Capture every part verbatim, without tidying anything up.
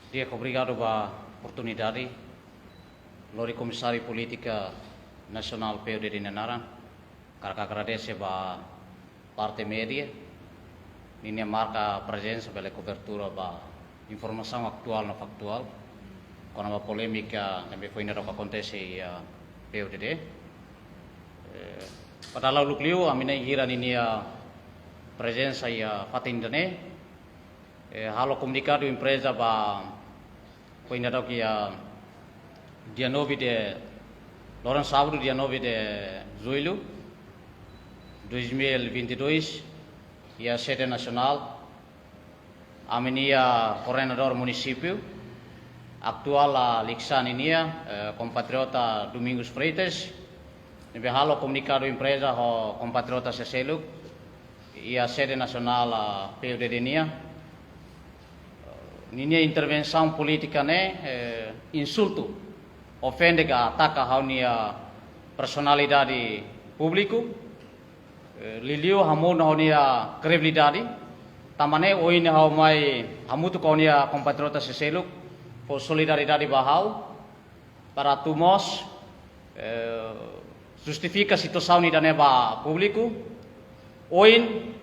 Di'ak, obrigadu ba oportunidade. Lori Komisáriu Polítika Nasionál P U D D nia naran, hakarak agradese ba parte média ninia marka prezensa bele kobertura ba informasaun atuál no faktuál kona-ba polémika ne'ebé foin daudauk akontese iha P U D D. Eh, ba dala uluk liu, ami na'in hira ninia prezensa iha fatin ida-ne'e, eh, halo komunikadu imprensa ba foin daudauk iha dia nove de, loron sábadu, dia nove de julho dois mil e vinte e dois, iha sede nasionál, ami-nia koordenadór munisípiu, atuál, ah, Liksan ninia, eh, kompatriota Domingos Freitas, ne'ebé halo komunikadu imprensa ho kompatriota sira seluk iha sede nasionál, ah, P U D D nian. Ninia intervensaun polítika ne'e, eh, insultu, ofende ka ataka ha'u-nia personalidade públiku, eh, liuliu hamoun ha'u-nia kredibilidade. Tanba ne'e ohin ha'u mai hamutuk ho ha'u-nia kompatriota sira seluk fó solidariedade ba ha'u, para atu mós, eh, justifika situasaun ida-ne'e ba públiku. Ohin,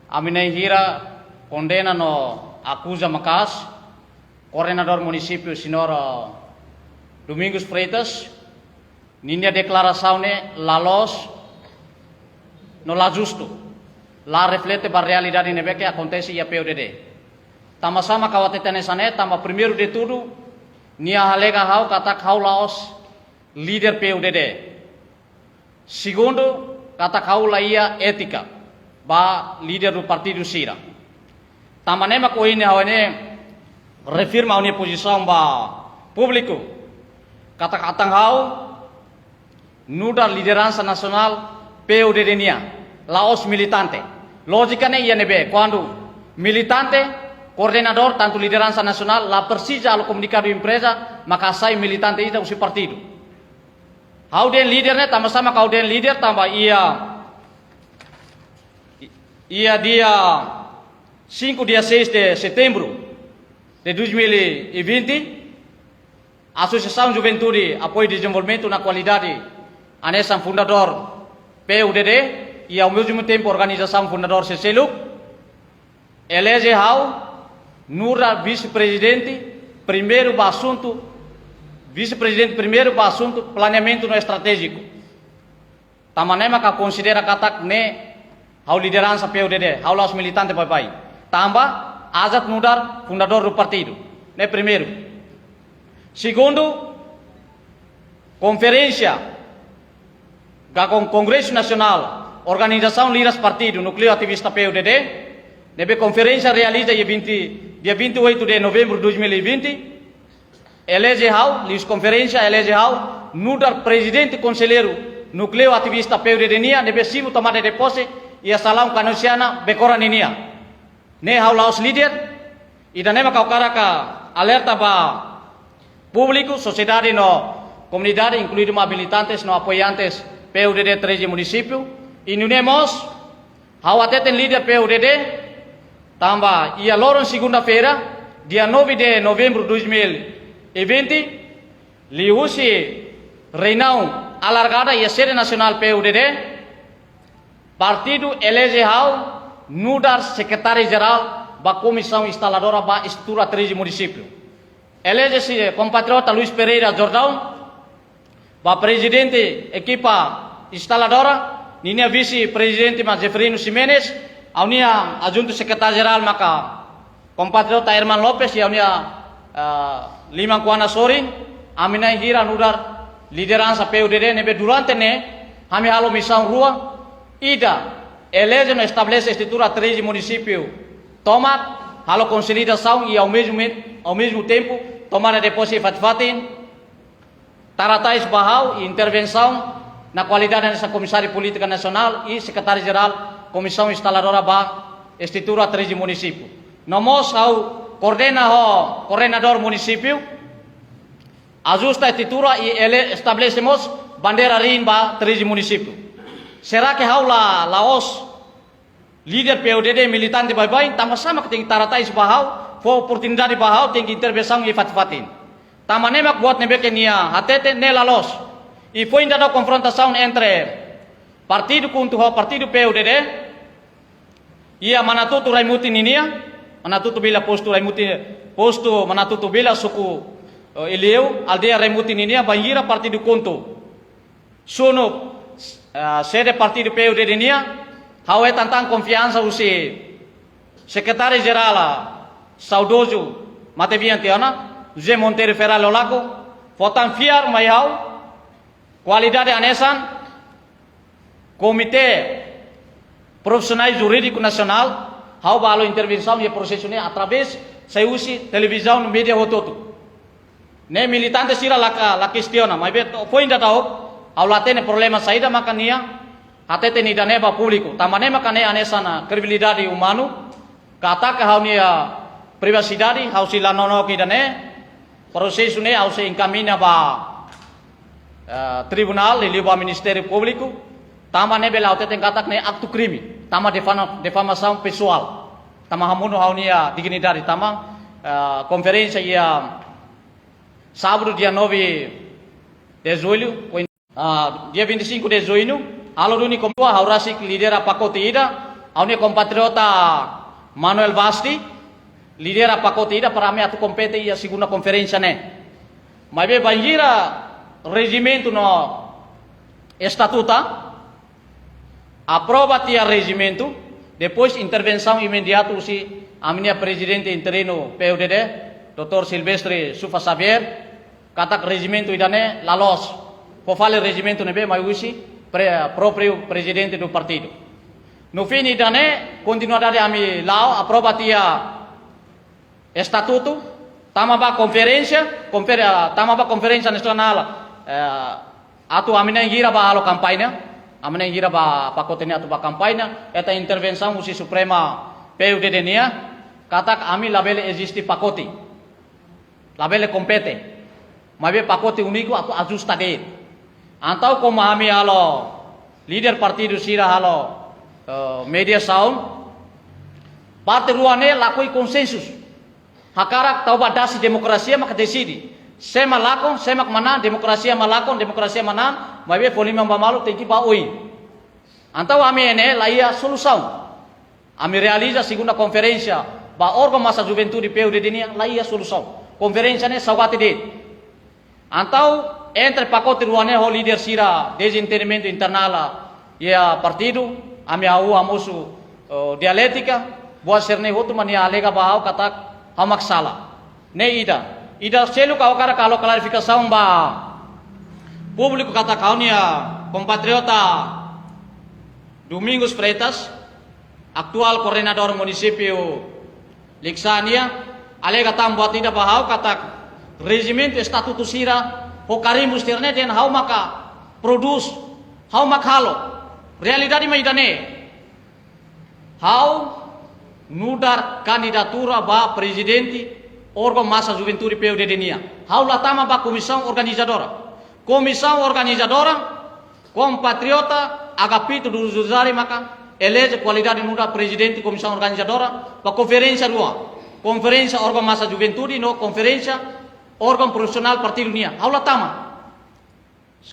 ami na'in hira kondena no akuza maka'as koordenadór munisípiu, señór, eh, Domingos Freitas, ninia deklarasaun ne'e la loos no la justu, la reflete ba realidade ne'ebé ke akontese iha P U D D. Tanba sá mak ha'u hateten hanesan ne'e? Tanba primeiru de tudu, nia alega ha'u katak ha'u la'ós líder P U D D. Segundu, katak ha'u la iha étika ba líder do partidu sira. Tanba ne'e mak ohin ha'u ne'e reafirma ha'u-nia pozisaun ba públiku katak atan ha'u nu'udar lideransa nasionál P U D D nian, la'ós militante. Lójika ne'e iha ne'ebé, kuandu militante, koordenadór, tantu lideransa nasionál, la presiza halo komunikadu imprensa maka sai militante ida husi partidu. Ha'u dehan líder ne'e, tanba sá mak ha'u dehan líder? Tanba iha, iha dia cinco, dia seis de setembro de dois mil e vinte, Asosiasaun Juventude Apoiu Dezenvolvimentu na kualidade hanesan fundadór P U D D, i ao mesmo tempo organizasaun fundadór sira seluk, eleje ha'u nu'udar vise-prezidente primeiru ba asuntu, vise-prezidente primeiru ba asuntu planeamentu no estratéjiku. Tanba ne'e maka konsidera katak ne'e ha'u lideransa P U D D, ha'u la'ós militante baibain. Tanba aat nu'udar fundadór do partidu. Ne'e primeiru. Segundu, konferénsia ka kon-, Kongresu Nasionál Organizasaun Lideransa Partidu Núkleu Ativista P U D D, ne'ebé konferénsia realiza iha vinte, dia vinte e oito de novembro de dois mil e vinte, eleje ha'u, liuhusi konferénsia eleje ha'u nu'udar prezidente konselleiru Núkleu Ativista P U D D nian, ne'ebé simu tomada de pose iha salaun Kanosiana, Becora ninian. Ne'e ha'u la'ós líder. Ida-ne'e mak ha'u hakarak alerta ba públiku, sosiedade no komunidade, inkluidu mak militantes no apoiantes P U D D treze munisípiu. I nune'e mós, ha'u hateten líder P U D D, tanba iha loron segunda-feira, dia nove de novembro de dois mil e vinte, liuhusi reuniaun alargada iha sede nasionál P U D D, partidu eleje ha'u nu'udar sekretáriu jerál ba komisaun instaladora ba estrutura treze munisípiu. Eleje si kompatriota Luis Pereira Jordão ba prezidente ekipa instaladora, ninia vise-prezidente mak Zeferino Ximenes, ha'u-nia adjuntu sekretáriu jerál maka kompatriota Herman Lopes, i ha'u-nia, ah, liman-kuana sorin, ami na'in hira nu'udar lideransa P U D D ne'ebé durante ne'e, ami halo misaun rua, ida, eleje no estabelese estrutura treze munisípiu tomak, halo konsolidasaun i ao mesmo, ao mesmo tempo, tomada de pose iha fatin-fatin, tara tais ba ha'u intervensaun na kualidade hanesan Komisáriu Polítika Nasionál i Sekretáriu Jerál Komisaun Instaladora ba estrutura treze munisípiu. No mós ha'u koordena ho koordenadór munisípiu, ajusta estrutura i ele-, estabelese mós bandeira rin ba treze munisípiu. Será ke ha'u la, la'ós líder P U D D, militante baibain, tanba sá mak tenke tara tais ba ha'u, fó oportunidade ba ha'u, tenke intervensaun iha fatin-fatin. Tanba ne'e mak buat ne'ebé ke nia hatete ne'e la loos. I foin dadauk konfrontasaun entre partidu KHUNTO ho partidu P U D D, iha Manatutu Raimuti ninia, Manatutu vila postu Raimuti, postu Manatutu vila suku, eh, Iliu, aldeia Raimuti ninia, bainhira partidu KHUNTO sunu, eh, sede partidu P U D D nian, ha'u hetan tan konfiansa husi sekretáriu jerál, saudozu matebian tiha ona, José Monteiro Ferreira Lolaco, fó tan fiar mai ha'u, kualidade hanesan Komité Profisionál Jurídiku Nasionál, ha'u bá halo intervensaun iha prosesu ne'e através sai husi televizaun, média hotu-hotu. Ne'e militante sira la ka-, la kestiona, maibé to'o foin dadauk, ha'u la hatene problema saida maka nia hatete ida-ne'e ba públiku. Tanba ne'e maka ne'e hanesan kredibilidade umanu, ka ataka ha'u-nia privasidade, ha'u sei la nonook ida-ne'e, prosesu ne'e ha'u sei enkamiña ba, eh, tribunál, liuliu ba Ministériu Públiku, tanba ne'ebé ha'u hateten katak ne'e aktu krime, tanba difama-, difamasaun pesoál, tanba hamonu ha'u-nia dignidade, tanba, eh, konferénsia iha sábadu dia nove de julho, ah, dia vinte e cinco de junho, halo duni komisaun, ha'u rasik lidera pakote ida, ha'u-nia kompatriota Manuel Vasti, lidera pakote ida para ami atu kompete iha segunda konferénsia ne'e. Maibé bainhira rejimentu no estatutu, aprova tiha rejimentu, depois intervensaun imediatu husi ami-nia prezidente interinu P U D D, doutór Silvestre Sufa Xavier, katak rejimentu ida-ne'e la loos. Fó fali rejimentu ne'ebé mai husi pre-, própriu prezidente do partidu. No fim ida-ne'e, kontinuidade ami la'o, aprova tiha estatutu, tama ba konferénsia, konfer-, ah, tama ba konferénsia nasionál, eh, atu ami na'in hira bá halo kampaña, ami na'in hira ba pakote ne'e atu bá kampaña, hetan intervensaun husi Suprema P U D D nian, katak ami labele eziste pakote, labele kompete, maibé pakote úniku atu ajusta de'it. Entaun komu ami halo, líder partidu sira halo, eh, mediasaun, parte rua ne'e lakohi konsensu. Hakarak tau ba dasi demokrasia maka deside. Sé mak lakon, sé mak manán, demokrasia mak lakon, demokrasia manán, maibé fó liman ba malu tenke ba oin. Entaun ami ne'e la iha solusaun. Ami realiza segunda konferénsia ba órgaun masa juventude P U D D nian la iha solusaun. Konferénsia ne'e saugati de'it. Entaun entre pakote rua ne'e ho líder sira dezentendimentu internál iha partidu, ami hahú hamosu, eh, dialétika, buat sira-ne'e hotu mak nia alega ba ha'u katak ha'u mak sala. Ne'e ida. Ida seluk ha'u hakarak halo klarifikasaun ba públiku katak ha'u-nia kompatriota Domingos Freitas, atuál koordenadór munisípiu Likisá nian, alega tan buat ida ba ha'u katak rejimentu, estatutu sira ho karimbu sira-ne'e dehan ha'u maka prodús, ha'u maka halo. Realidade mak ida-ne'e. Ha'u nu'udar kandidatura ba prezidente órgaun masa juventude P U D D nian. Ha'u la tama ba komisaun organizadora. Komisaun organizadora, kompatriota Agapito dos Rosarios maka eleje kualidade nu'udar prezidente komisaun organizadora ba konferénsia rua. Konferénsia órgaun masa juventude no konferénsia órgaun profisionál partidu nian. Ha'u la tama.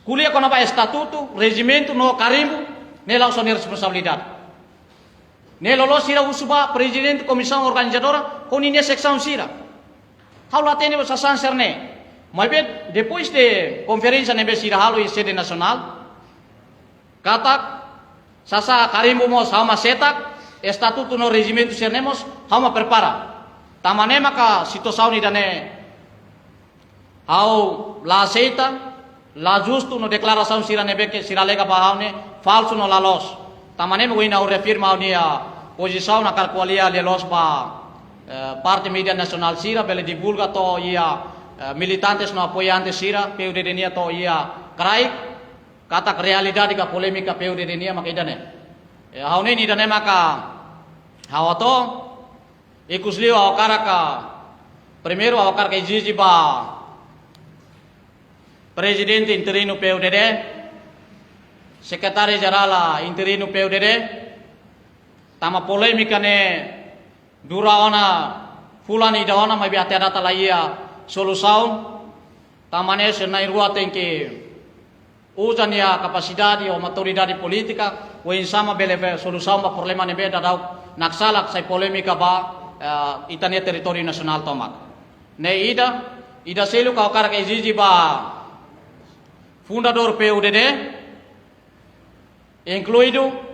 Ko'alia kona-ba estatutu, rejimentu no karimbu, ne'e la'ós ha'u-nia responsabilidade. Ne'e loloos sira husu ba prezidente komisaun organizadora ho ninia seksaun sira. Ha'u la hatene ba sasán sira-ne'e. Maibé depois de konferénsia ne'ebé sira halo iha sede nasionál, katak sasán karimbu mós ha'u mak setak, estatutu no rejimentu sira-ne'e mós ha'u mak prepara. Tanba ne'e maka situasaun ida-ne'e ha'u la aseita, la justu no deklarasaun sira ne'ebé ke sira alega ba ha'u ne'e falsu no la loos. Tanba ne'e mak ohin ha'u reafirma ha'u-nia pozisaun hakarak ko'alia lia-loos ba, eh, parte média nasionál sira bele divulga to'o iha, eh, militantes no apoiantes sira P U D D nian to'o iha kraik, katak realidade ka polémika P U D D nian maka ida-ne'e. Eh, ha'u-nia ida-ne'e maka ha'u hato'o, ikusliu ha'u hakarak, primeiru ha'u hakarak ezije ba prezidente interinu P U D D, sekretáriu jerál interinu P U D D, Tanba polémika ne'e dura ona fulan ida ona, maibé até data la iha solusaun. Tanba ne'e sira na'in-rua tenke uza nia kapasidade ou maturidade polítika, oinsá mak bele fó solusaun ba problema ne'ebé daudaun naksalak sai polémika ba, eh, ita-nia territóriu nasionál tomak. Ne'e ida, ida seluk ha'u hakarak ezije ba fundadór P U D D, inkluidu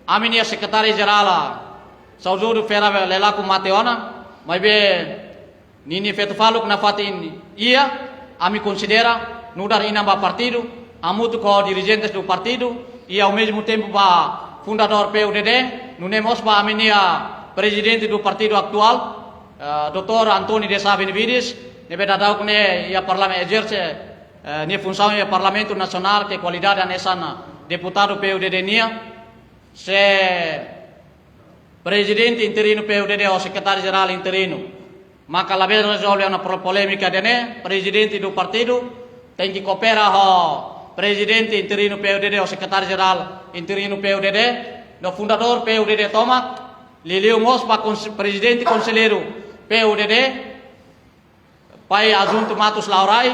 ami-nia sekretáriu jerál, saudozu Fera Lelaku mate ona, maibé ninia feto faluk nafatin iha, ami konsidera nu'udar inan ba partidu, hamutuk ho dirijentes do partidu, i ao mesmo tempo ba fundadór P U D D, nune'e mós ba ami-nia prezidente do partidu atuál, eh, doutór António de Sá Benevides, ne'ebé daudaun ne'e iha parlamen ezerse, eh, nia funsaun iha Parlamentu Nasionál, ke kualidade hanesan deputadu P U D D nian, se prezidente interinu P U D D ou sekretáriu jerál interinu maka labele rezolve ona pro-, polémika ida-ne'e, prezidente do partidu tenke koopera ho prezidente interinu P U D D ou sekretáriu jerál interinu P U D D, no fundadór P U D D tomak, liuliu mós ba kons-, prezidente konselleiru P U D D, Pai Ajuntu Matus Laurai,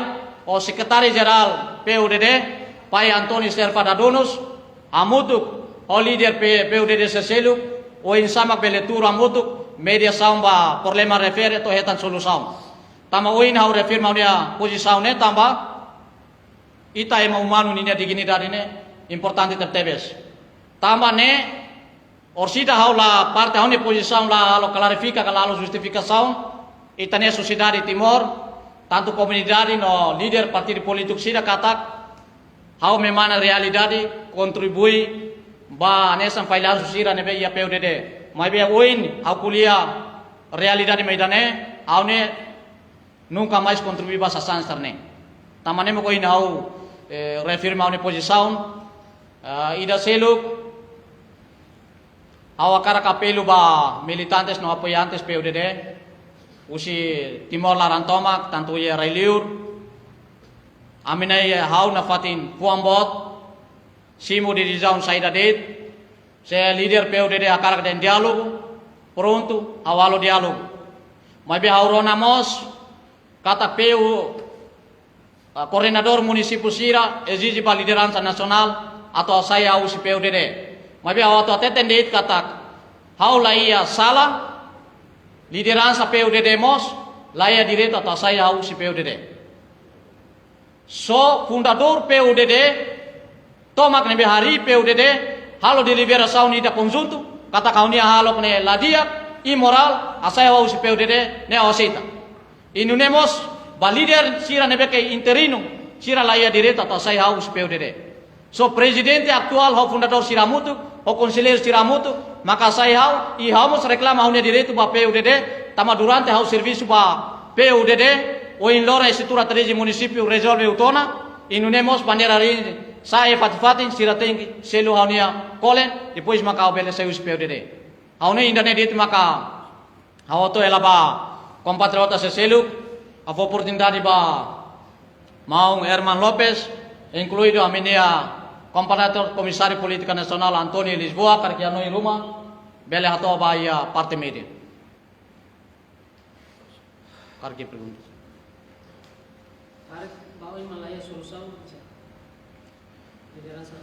ho Sekretáriu Jerál P U D D, Pai António Serpa Dadunus, hamutuk ho líder P-, P U D D sira seluk, oinsá mak bele tuur hamutuk, mediasaun ba problema refere to'o hetan solusaun. Tanba ohin ha'u reafirma ha'u-nia pozisaun ne'e tanba ita ema umanu ninia dignidade ne'e importante tebetebes. Tanba ne'e, orsida ha'u la parte ha'u-nia pozisaun la halo klarifika ka la halo justifikasaun, ita-nia sosiedade Timor, tantu komunidade no líder partidu polítiku sira katak, ha'u memang realidade kontribui ba hanesan fallansu sira ne'ebé iha P U D D. Maibé ohin ha'u ko'alia realidade mak ida-ne'e, ha'u ne'e nunka mais kontribui ba sasán sira-ne'e. Tanba ne'e mak ohin ha'u, eh, reafirma ha'u-nia pozisaun, eh, ida seluk, ha'u hakarak apelu ba militantes no apoiantes P U D D, husi Timor laran tomak, tantu iha rai-liur. Ami-nia ha'u nafatin fuan boot, simu desizaun saida de'it, se líder P U D D hakarak dehan diálogu, prontu, ha'u halo diálogu. Maibé ha'u rona mós, katak P U, ah, koordenadór munisípiu sira ezije ba lideransa nasionál atu hasai ha'u husi P U D D. Maibé ha'u atu hateten de'it katak ha'u la iha sala, lideransa P U D D mós la iha direitu atu hasai ha'u husi P U D D. Só fundadór P U D D tomak ne'ebé harii P U D D, halo deliberasaun ida konjuntu, katak ha'u-nia hahalok ne'e la di'ak, imorál, hasai ha'u husi P U D D, ne'e ha'u aseita. I nune'e mós ba líder sira ne'ebé ke interinu, sira la iha direitu atu hasai ha'u husi P U D D. Só prezidente atuál ho fundadór sira hamutuk, ho konselleiru sira hamutuk, maka hasai ha'u, i ha'u mós reklama ha'u-nia direitu ba P U D D, tanba durante ha'u servisu ba P U D D, ohin loron estrutura treze munisípiu rezolve hotu ona, i nune'e mós bandeira rin sa'e fatin-fatin, sira tenke selu ha'u-nia kolen, depois maka ha'u bele sai husi P U D D. Ha'u-nia ida-ne'e de'it maka ha'u hato'o hela ba kompatriota sira seluk, ha'u fó oportunidade ba maun Herman Lopes, inkluidu ami-nia kompatriota Komisáriu Polítika Nasionál António Lisboa, karik iha hanoin ruma, bele hato'o ba iha parte média. Karik iha pergunta. Karik ba oin mak la iha solusaun, lideransa,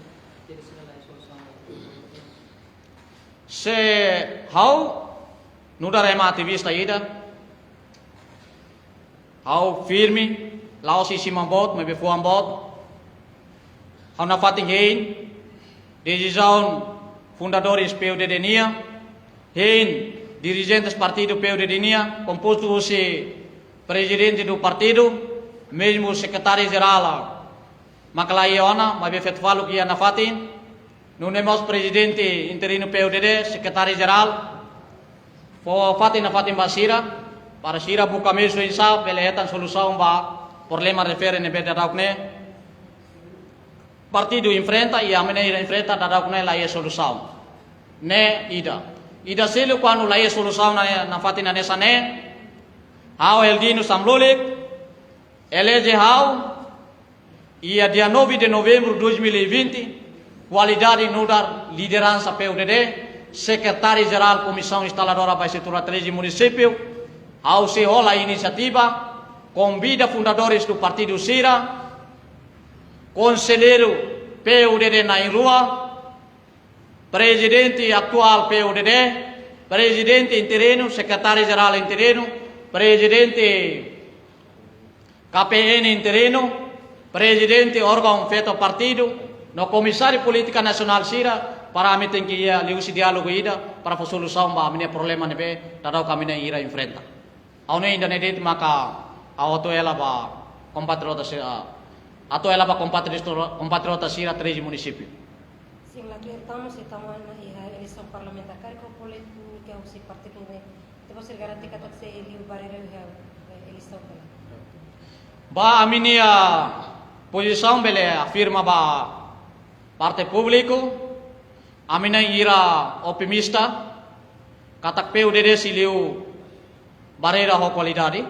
jadi sira la iha solusaun. Se ha'u nu'udar ema ativista ida, ha'u firme, la'ós simu boot, maibé fuan boot. Ha'u nafatin hein desizaun fundadores P U D D nian, hein dirijentes partidu P U D D nian, kompostu husi prezidente do partidu, mezmu sekretáriu jerál maka la iha ona, maibé feto faluk iha nafatin, nune'e mós prezidente interinu P U D D, sekretáriu jerál, fó fatin nafatin ba sira, para sira buka meius oinsá bele hetan solusaun ba problema refere ne'ebé daudaun ne'e partidu enfrenta, i ami-nia enfrenta daudaun ne'e la iha solusaun. Ne'e ida. Ida seluk kuandu la iha solusaun na, nafatin hanesan ne'e, ha'u Eldino Samlulik, eleje ha'u iha dia nove de novembro dois mil e vinte, kualidade nu'udar lideransa P U D D, Sekretáriu-Jerál Komisaun Instaladora ba Estrutura treze Munisípiu, ha'u sei hola inisiativa, konvida fundadores do partidu sira, konselleiru P U D D na'in-rua, prezidente atuál P U D D, prezidente interinu, sekretáriu-jerál interinu, prezidente K P N interinu, prezidente órgaun feto partidu, no komisáriu polítika nasionál sira, para ami tenke iha liuhusi diálogu ida, para fó solusaun ba ami-nia problema ne'ebé, daudaun ami na'in-hira enfrenta. Ha'u-nia ida-ne'e de'it maka ha'u atu hela ba kompatriota sira, atu hela ba kompatriota, kompatriota sira treze munisípiu. Sin, la tuir tama, se tama ona iha eleisaun parlamentár, karik ho polémika husi partidu ne'e, ita-boot sira garante katak sei liu barreira iha eleisaun ne'e? Ba ami-nia pozisaun bele afirma ba parte públiku, ami na'in-hira otimista, katak P U D D sei liu barreira ho kualidade.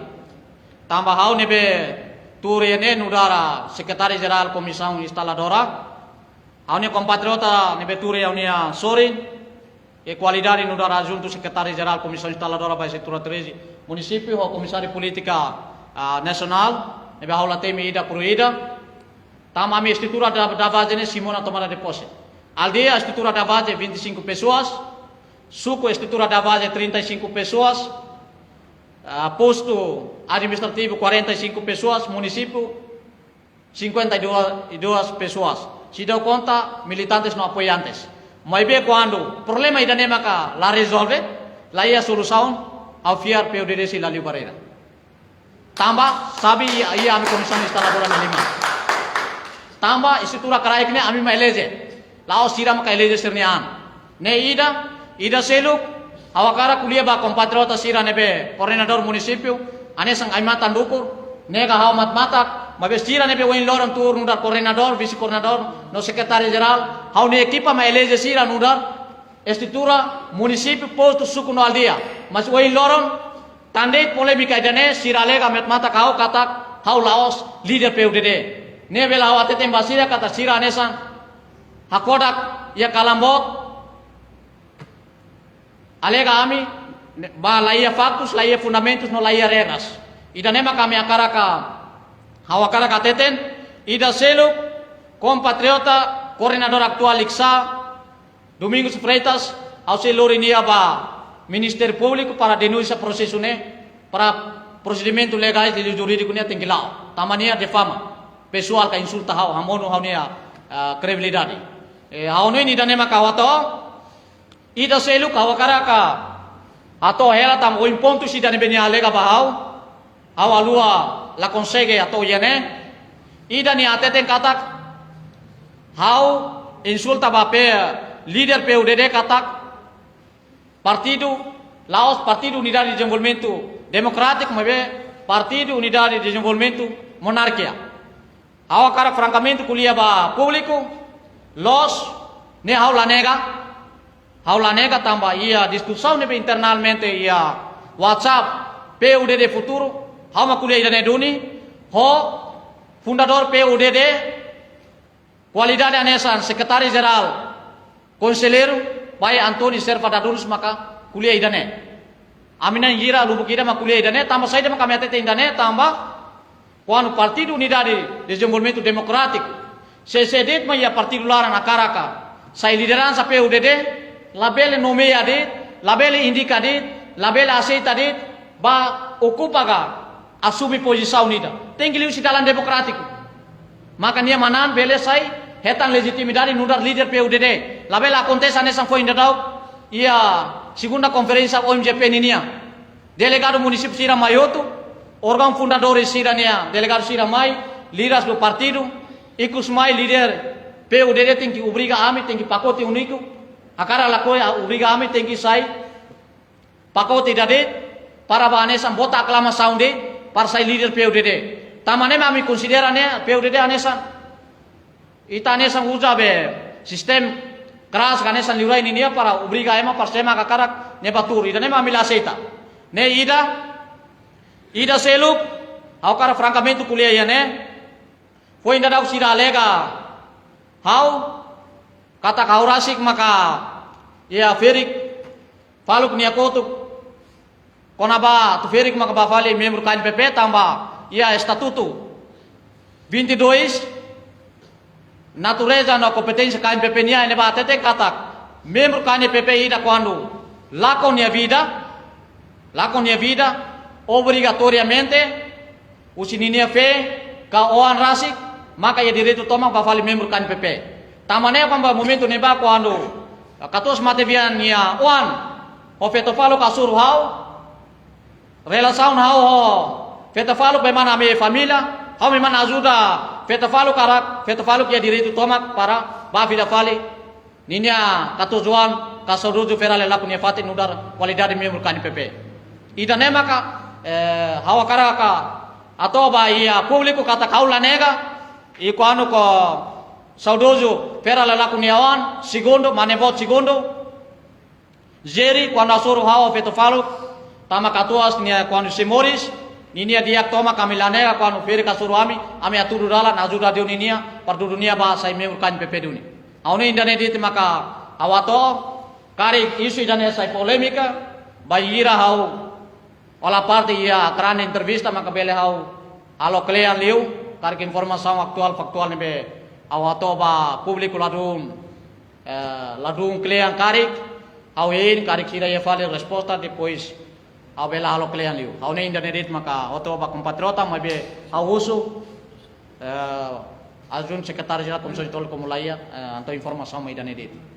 Tanba ha'u ne'ebé tuur iha ne'e nu'udar sekretáriu-jerál Komisaun Instaladora. Ha'u-nia kompatriota ne'ebé tuur iha ha'u-nia sorin, iha kualidade nu'udar adjuntu sekretáriu-jerál Komisaun Instaladora ba Estrutura treze Munisípiu, ho komisáriu polítika, ah, nasionál, ne'ebé ha'u la temi ida por ida. Tanba ami estrutura da, da base ne'e simu ona tomada de posse. Aldeia estrutura da base vinte e cinco pessoas, suku estrutura da base trinta e cinco pessoas, ah, postu administrativu quarenta e cinco pessoas, munisípiu cinquenta e duas pessoas. Se dá konta, militantes no apoiantes. Maibé kuandu problema ida-ne'e maka la rezolve, la iha solusaun, ha'u fiar P U D D sei la liu barreira. Tanba, sabe, iha, iha ami Komisaun Instaladora nia liman. Tanba, estrutura kraik ne'e ami mak eleje. La'ós sira maka eleje sira-nia an. Ne'e ida, ida seluk, ha'u hakarak ko'alia ba kompatriota sira ne'ebé koordenadór munisípiu, hanesan ai-matan dukur, nega ha'u mat-matak, maibé sira ne'ebé ohin loron tuur nu'udar koordenadór, vise-koordenadór, no sekretáriu-jerál, ha'u-nia ekipa mak eleje sira nu'udar estrutura munisípiu, postu, suku no aldeia. Mas ohin loron, tan de'it polémika ida-ne'e, sira alega mat-matak ha'u katak ha'u la'ós líder P U D D. Ne'e bele ha'u hateten ba sira katak sira hanesan hakodak iha kalan boot, alega ami, ne'e, ba la iha faktus, la iha fundamentus, no la iha regras. Ida-ne'e maka ami hakarak, ha'u hakarak hateten, ida seluk, kompatriota, koordenadór atuál Likisá, Domingos Freitas, ha'u sei lori nia ba Ministériu Públiku para denúnsia prosesu ne'e, para prosedimentu legais liuliu jurídiku ne'e tenke la'o. Tanba nia difama pesoál ka insulta ha'u, hamonu ha'u-nia, ah, kredibilidade. Eh, ha'u hanoin ida-ne'e maka ha'u hato'o, ida seluk ha'u hakarak hato'o hela tanba ohin pontu sira ne'ebé nia alega ba ha'u, ha'u haluha la konsege hato'o iha ne'e. Ida nia hateten katak ha'u insulta ba P, líder P U D D katak partidu, la'ós Partidu Unidade de Dezenvolvimentu Demokrátiku, maibé Partidu Unidade de Dezenvolvimentu Monarkia. Ha'u hakarak frankamente ko'alia ba públiku, loos, ne'e ha'u la nega, ha'u la nega tanba iha diskusaun ne'ebé internamente iha WhatsApp P U D D Futuru, ha'u mak ko'alia ida-ne'e duni, ho fundadór P U D D, kualidade hanesan sekretáriu-jerál, konselleiru, Pai António Serva Dadunus maka ko'alia ida-ne'e. Ami na'in-hira lubuk ida mak ko'alia ida-ne'e, tanba saida maka ami hateten ida-ne'e, tanba kuandu Partidu Unidade de Dezenvolvimentu Demokrátiku, se, se de'it mak iha partidu laran hakarak sai lideransa P U D D, labele nomeia de'it, labele indika de'it, labele aseita de'it, ba okupa ka asume pozisaun ida. Tenke liuhusi dalan demokrátiku. Maka nia manán bele sai hetan lejitimidade nu'udar líder P U D D. Labele akontese hanesan foin daudaun iha segunda konferénsia O M G P ninian. Delegadu munisípiu sira mai hotu, órgaun fundadores sira-nia delegadu sira mai, líderes do partidu, ikus mai líder P U D D tenke obriga ami, tenke pakote úniku, hakarak lakohi obriga ami tenke sai pakote ida de'it, para ba hanesan vota aklamasaun de'it, para sai líder P U D D. Tanba ne'e mak ami konsidera ne'e P U D D hanesan, ita hanesan uza be sistema keras ka hanesan liurai ninian para obriga ema para ema hakarak ne'e bá tuur. Ida-ne'e mak ami la aseita. Ne'e ida, ida seluk, ha'u hakarak frankamente ko'alia iha ne'e. Foin daudaun sira alega ha'u, katak ha'u rasik maka iha ferik faluk nia kotuk, kona-ba atu ferik maka ba fali membru K N P P tanba iha estatutu vinte e dois, natureza no kompeténsia K N P P nian, ne'ebé hateten katak membru K N P P ida kuandu lakon nia vida, lakon nia vida, obrigatoriamente, husi ninia feen ka oan rasik, maka iha direitu tomak ba fali membru K N P P. Tanba ne'e ba momentu ne'ebá kuandu katuas matebian nia oan ho feto faluk hasoru ha'u, relasaun ha'u ho feto faluk memang ami família, ha'u memang ajuda feto faluk karik, feto faluk iha direitu tomak para ba vida fali ninia katuas-oan ka saudozu Fera Lelaku nia fatin nu'udar kualidade membru K N P P. Ida-ne'e maka, eh, ha'u hakarak hato'o ba iha públiku katak ha'u la nega, i kuandu ko saudozu Fera Lelaku nia oan, segundu, mane-boot segundu, Jerry, kuandu hasoru ha'u ho feto faluk tama katuas nia kuandu sei moris, ninia di'ak tomak, ami la nega, kuandu ferik hasoru ami, ami hatudu dalan, ajuda duni nia, para dudu nia ba sai membru K N P P duni. Ha'u-nia ida-ne'e de'it maka ha'u hato'o, karik isu ida-ne'e sai polémika, bainhira ha'u hola parte iha krane entrevista maka bele ha'u halo kle'an liu, karik informasaun atuál faktuál ne'ebé ha'u hato'o ba públiku ladún, eh, ladún kle'an karik, ha'u hein karik sira iha fali resposta, depois ha'u bele halo kle'an liu. Ha'u-nia ida-ne'e de'it maka hato'o ba kompatriota, maibé ha'u husu, eh, Adjuntu Sekretáriu Jerál Komisaun Tolu Komulaia, eh, atu informasaun mai ida-ne'e de'it.